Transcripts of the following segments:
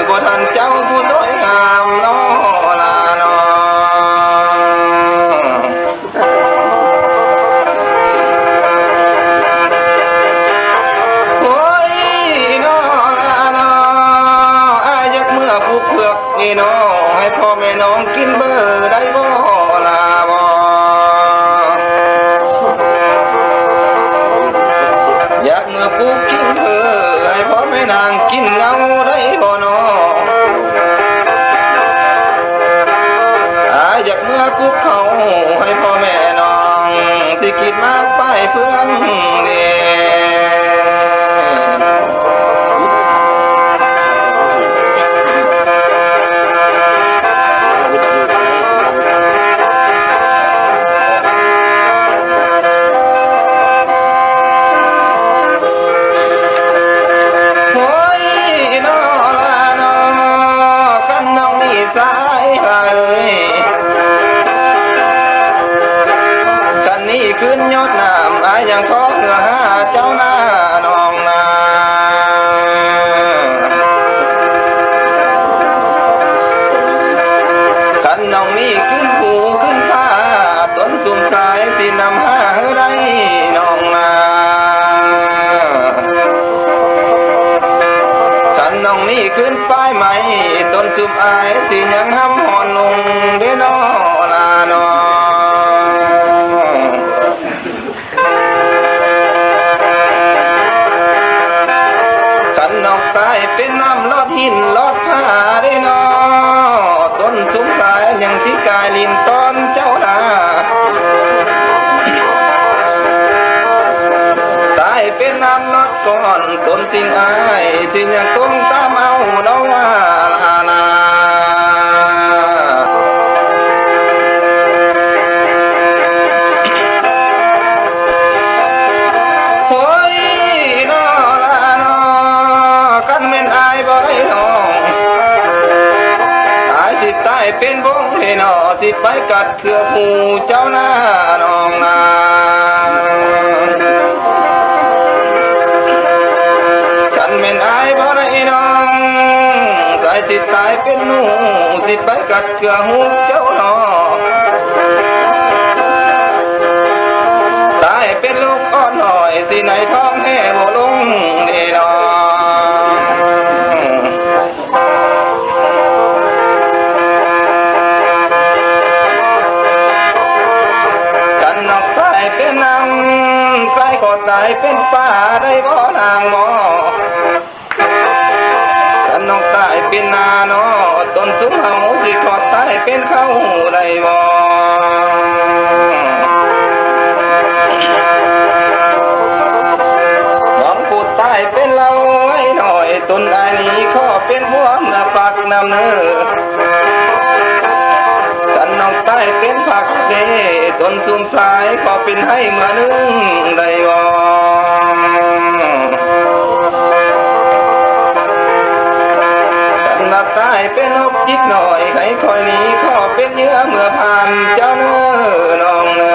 ບໍ່ທັນເຈົ້າຜູ້ຊ່ອຍງາມເນາະລະເນາະ. ໂອ້ຍເນາະລະເນາະ ອ້າຍຢາກເມືອປູກເຜືອກນີ້ເນາະ ໃຫ້ພໍ່ແມ່ນ້ອງກິນເບີໄດ້ບໍ່ລະບໍ່? ຢາກເມືອປູກກິນເພີ ໃຫ້ພໍ່ແມ່ນາງກິນເງົາໄດ້ບໍ່ເນາະ? ອ້າຍຢາກເມືອປູກເຂົ້າ ໃຫ້ພໍ່ແມ່ນ້ອງ ຊິກິນໝາກໄປເພື່ອງເດ. ໂອ້ຍເນາະລະເນາະ ຄັນນ້ອງມີສາຍເອີຍ ຄັນນີ້ຂຶ້ນຍອດນ້ຳ ອ້າຍຍັງຂໍເຮືອຫາເຈົ້ານານ້ອງນາ. ຄັນນ້ອງມີຂຶ້ນພູຂຶ້ນຜາ ຕົ້ນຊຸມຊາຍຊິນຳຫາໃຫ້ໄດ້ນ້ອງນາ. ຄັນນ້ອງມີຂຶ້ນປ້າຍໄມ້ ຕົ້ນຊຸມອ້າຍຊິຍັງຫ້ຳຮອນລົງເດ້ເນາະລະເນາະ. ຄັນນ້ອງຕາຍເປັນນ້ຳລອດຫີນລອດຜາເດ້ເນາະ ຕົ້ນຊຸມຊາຍຍັງຊິກາຍຫຼິ້ນຕ້ອນເຈົ້ານາ. ຕາຍເປັນນ້ຳລອດກ້ອນ ຕົ້ນຊິງອ້າຍຊິຍັງຕົງຕາມເອົານ້ອງນາລະນາ. ໂອ້ຍເນາະລະເນາະ ຄັນແມ່ນອ້າຍບໍ່ໄດ້ນ້ອງ ອ້າຍຊິຕາຍເປັນວົງເດເນາະ ຊິໄປກັດເກືອບຫູເຈົ້ານານ້ອງນາ. ຄັນແມ່ນອ້າຍບໍ່ໄດ້ນ້ອງ ອ້າຍຊິຕາຍເປັນໜູ ຊິໄປກັດ ເກືອຫູເຈົ້າເນາະ ຕາຍເປັນລູກອ່ອນນ້ອຍ ຊິໃນທ້ອງແຫ່ບໍ່ລົງເດນ້ອງ. ຄັນນ້ອງຕາຍເປັນນ້ຳ ຊາຍຂໍຕາຍເປັນປາໄດ້ບໍ່ນາງເນາະ? ຄັນນ້ອງຕາຍເປັນນາເນາະ ຕົ້ນຊຸມເຮົາຊິຂໍຕາຍເປັນເຂົ້າໄດ້ບໍ່? ນ້ອງຜູ້ຕາຍເປັນເຫຼົ້າໄວ້ໜ້ອຍ ຕົ້ນອ້າຍນີ້ຂໍເປັນຜົວເມືອຝັກນຳເນີ. ຄັນນ້ອງຕາຍເປັນຜັກເດ ຕົ້ນຊຸມຊາຍຂໍເປັນໄຮ່ເມືອໜຶ່ງໄດ້ບໍ່? ຄັນວ່າຕາຍເປັນນົກຈິກນ້ອຍ ໃຫ້ຂ້ອຍນີ້ຂໍເປັນເຫຍື່ອເມືອຜ່ານເຈົ້າເນີ ນ້ອງເນີ.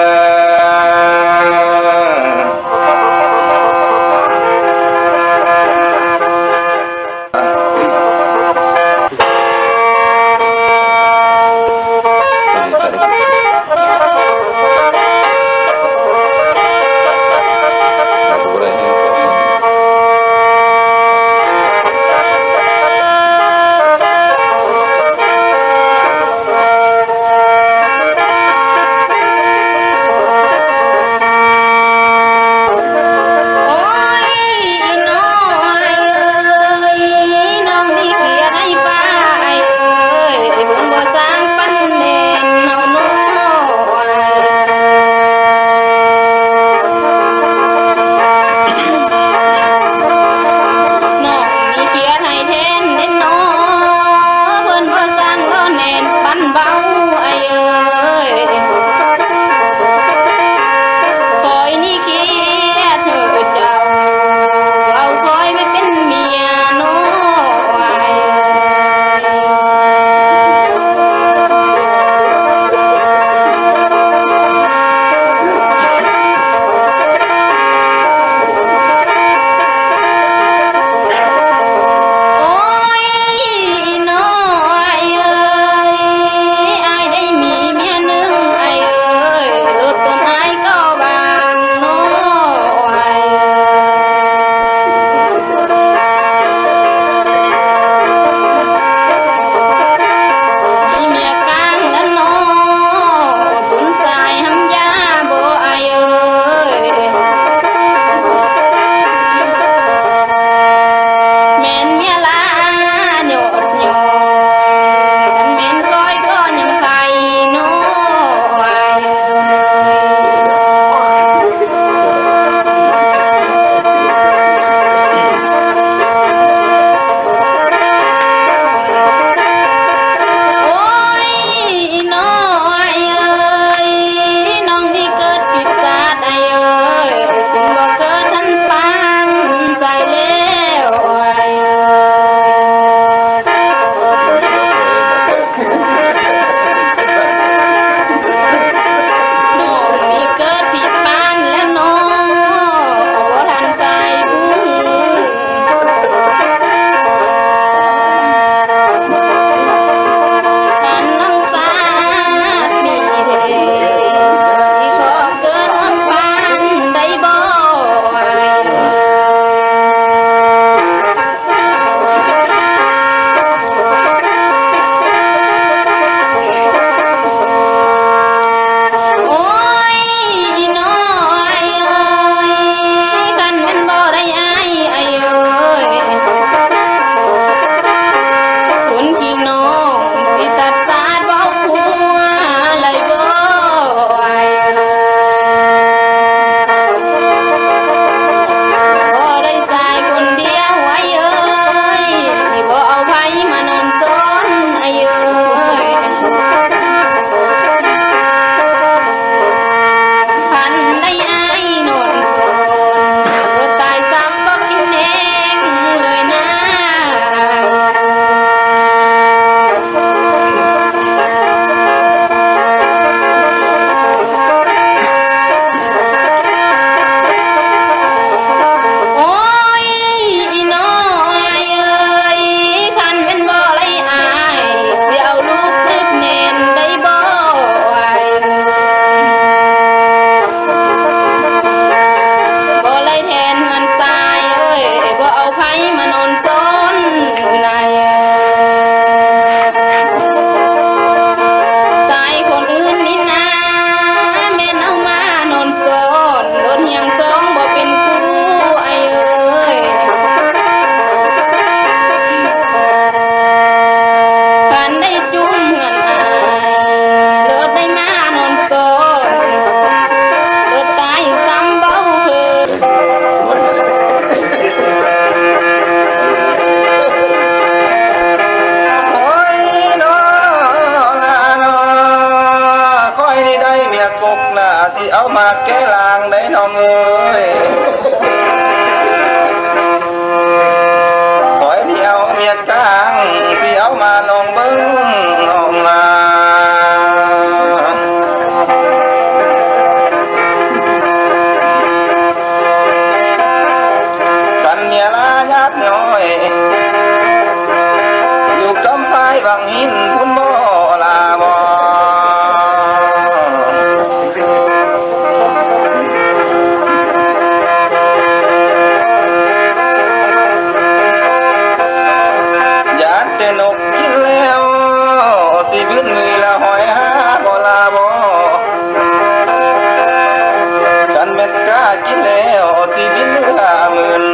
ເອົາມາແກ້ລາງໄດ້ນ້ອງເອີຍ ຂ້ອຍນີ້ເອົາເມຍກາງ ຊິເອົາມາລອງເບິ່ງນ້ອງລາ. ຄັນເມຍລາຍາດຍ້ອຍ ຢູ່ກຳປາຍວັງຫີນພຸ້ນບໍ່ລາບໍ່? ຢ້ານແຕ່ນົກກິນແລ້ວ ຊິບິນມື້ລະຮ້ອຍຫ້າບໍ່ລາບໍ່? ຄັນແມ່ນກ້າກິນແລ້ວ ຊິບິນມື້ລະໝື່ນ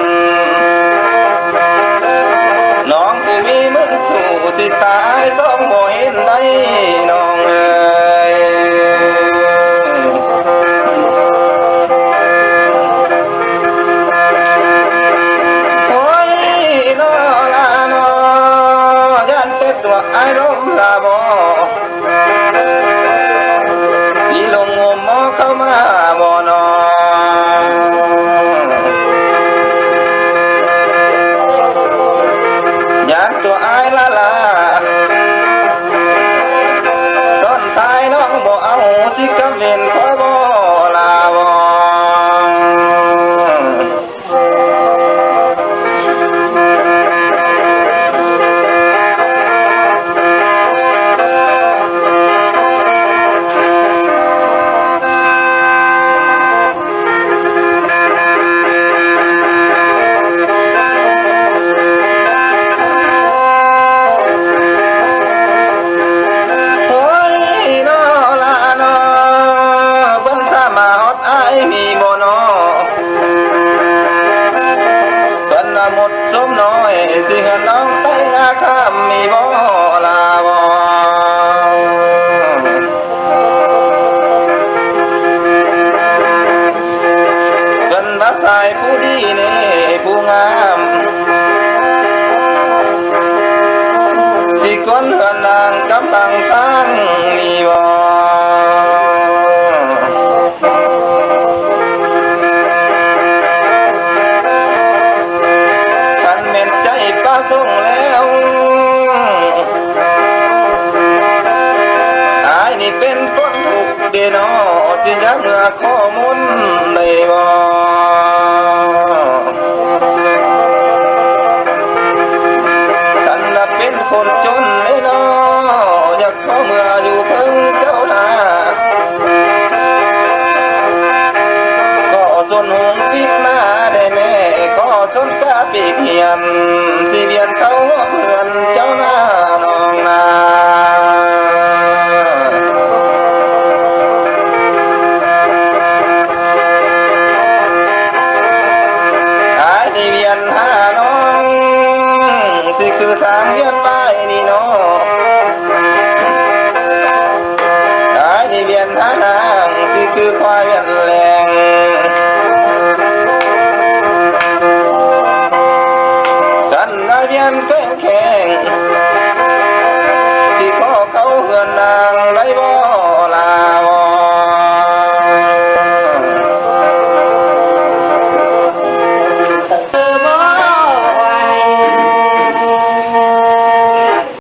ນ້ອງຜູ້ມີເງິນສູ້ ຊິຕາຍຕ້ອງບໍ່ເຫັນໄດ້ນ້ອງເອີຍ. ໂອ້ຍ ນ້ອງລານ້ອງ ຢ້ານແຕ່ຕົວອ້າຍລົມລາບໍ່? ຊິລົງງົມໝໍເຂົ້າມາບໍ່ນ້ອງ? ຢ້ານຕົວອ້າຍລາລາ ຕອນຕາຍນ້ອງບໍ່ເອົາ ຊິກຳເວັນຂ້ອຍບໍ່ລາບໍ່? ໂອ້ຍ ນ້ອງລານ້ອງ ເພິ່ນຖາມມາຮອດອ້າຍມີບໍ່ນ້ອ? ເພິ່ນລະໝົດສົມນ້ອຍ ຊິເຮືອນນ້ອງໄຕ້ອາຄາມມີບໍ່ລາບໍ່? ເພິ່ນວ່າຊາຍຜູ້ດີເນ ຜູ້ງາມ ຊິກວນເຮືອນນາງກຳລັງສ້າງມີບໍ່? ຄັນແມ່ນໃຈປະສົງແລ້ວ ອ້າຍນີ້ເປັນຄົນທຸກເດນໍ ຊິຢາກເມືອຂໍມົນໄດ້ບໍ່? ຄັນລະເປັນຄົນຈົນເດນໍ ຢາກຂໍເມືອຢູ່ເພິ່ງເຈົ້ານາ ຂໍຊົນໂຮງປິດມາໄດ້ແມ່ ຂໍຊົນກາປິດຮຽນ ຊິວຽນເຂົ້າເຮືອນເຈົ້ານານ້ອງນາ. ອ້າຍຊິວຽນຫານ້ອງ ຊິຄືຊ້າງວຽນວາຍນີ້ເນາະ ອ້າຍຊິວຽນຫານາງ ຊິຄືຄວາຍວຽນແລງ ຄັນວ່າວຽນ